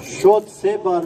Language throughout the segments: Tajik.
شد 3-2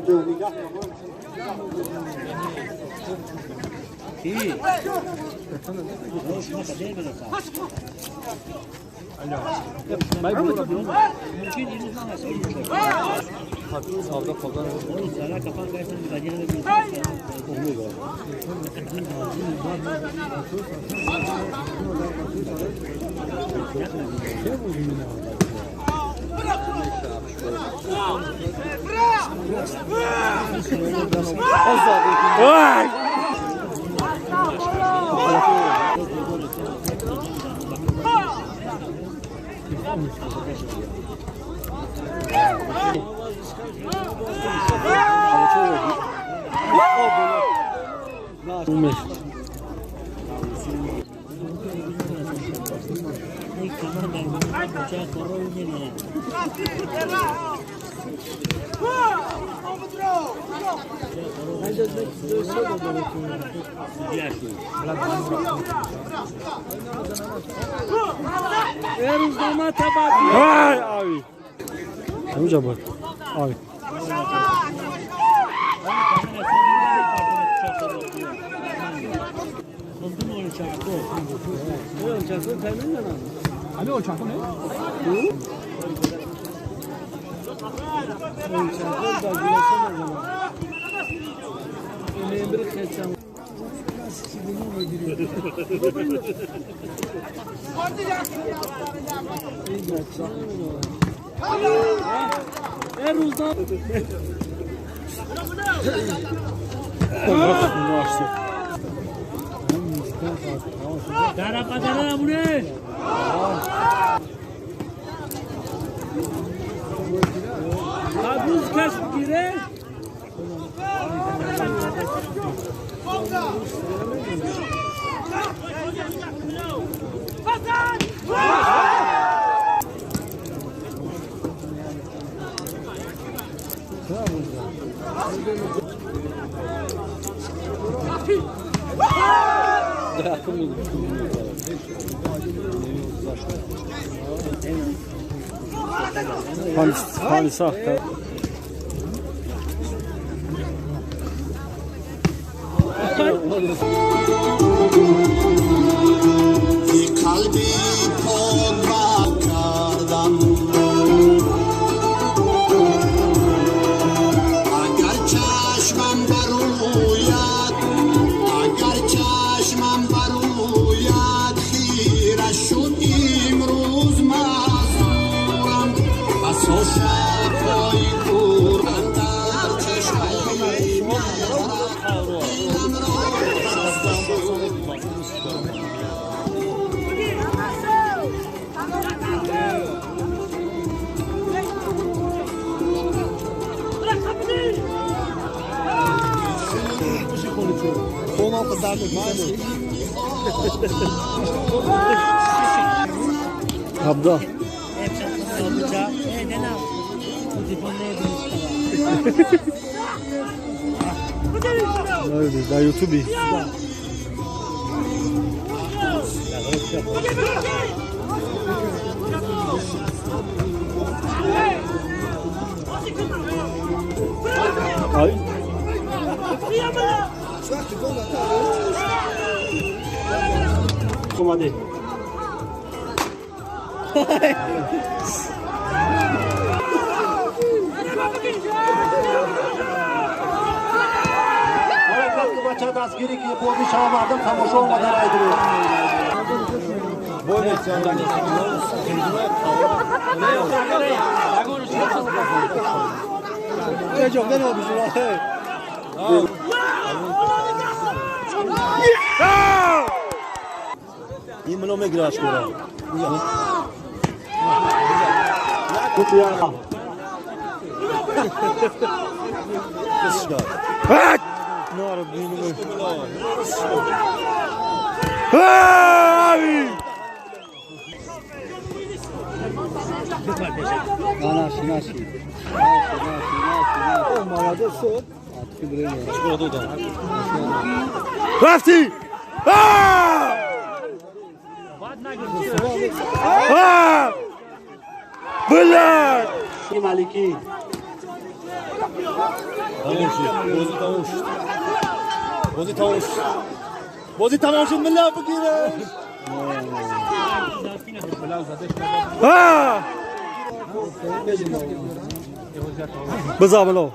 نگاه Abda. Да, Ютубе. Ай. Команде. Дастгирӣ ки бозӣ шава мардум тамошо омада райдуру. Ин мило мегираш кора. Rafti! Блядь! Малики. Бозӣ тамом шуд. Бозӣ тамом шуд, милла бигираш. Биза мило.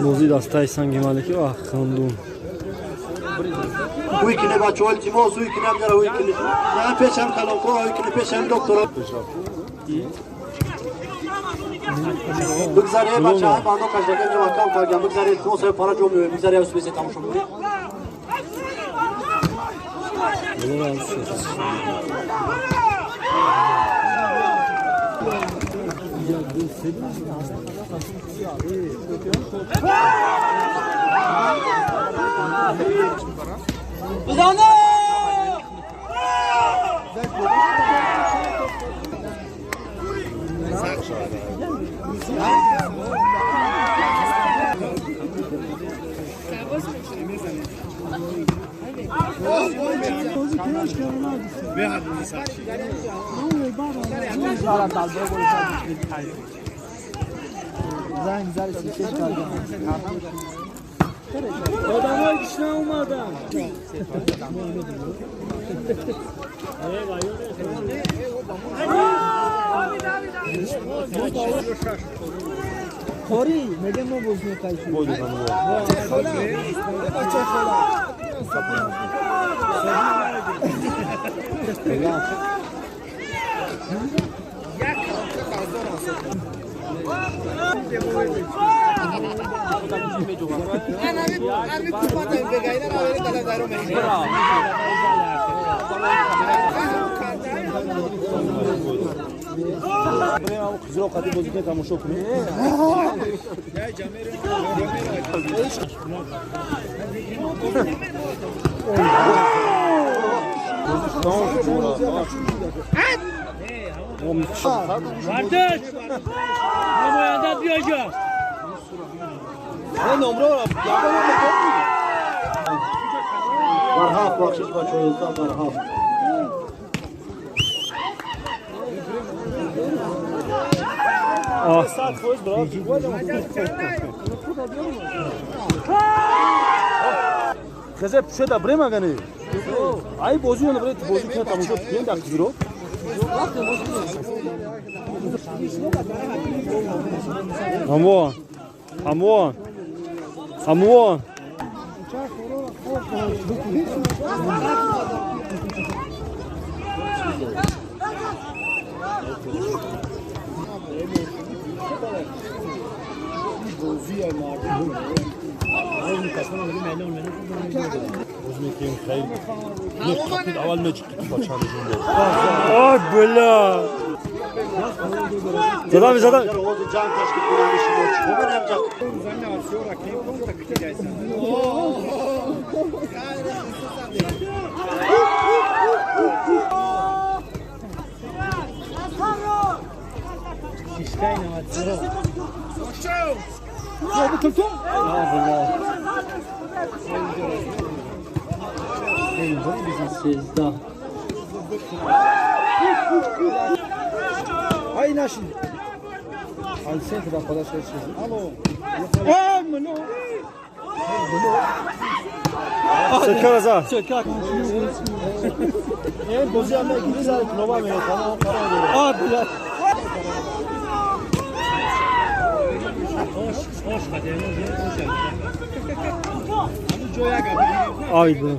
Бозӣ дастаи Санги Малики ва Хандун. Уикине бачаҳо, илтимос, уикине ҳам уикине. На пешам калонкор, уикине пешам доктор. Бигзаре бачаҳо, бандо кашдаген ҷо кам кардан, бигзаре илтимос, пара ҷо меояд, бигзаре усбесе тамошо кунед. آدمایی که اومدن. خوری میگه ما بزنیم قیسی. بچه خاله. Қизро қади бозӣ кунед, тамошо кунед. Kardeş! Namayandan duyacağım. Барҳафт бахшиш бачаҳо, барҳафт. Хезе пушеда брем агане. Ай бозӣ она бре бозӣ кунед, тамошо кунед дар қизро. Амон. Амон. Амон. Ой, бля! Задам, задам. Ай наши. Ay bu.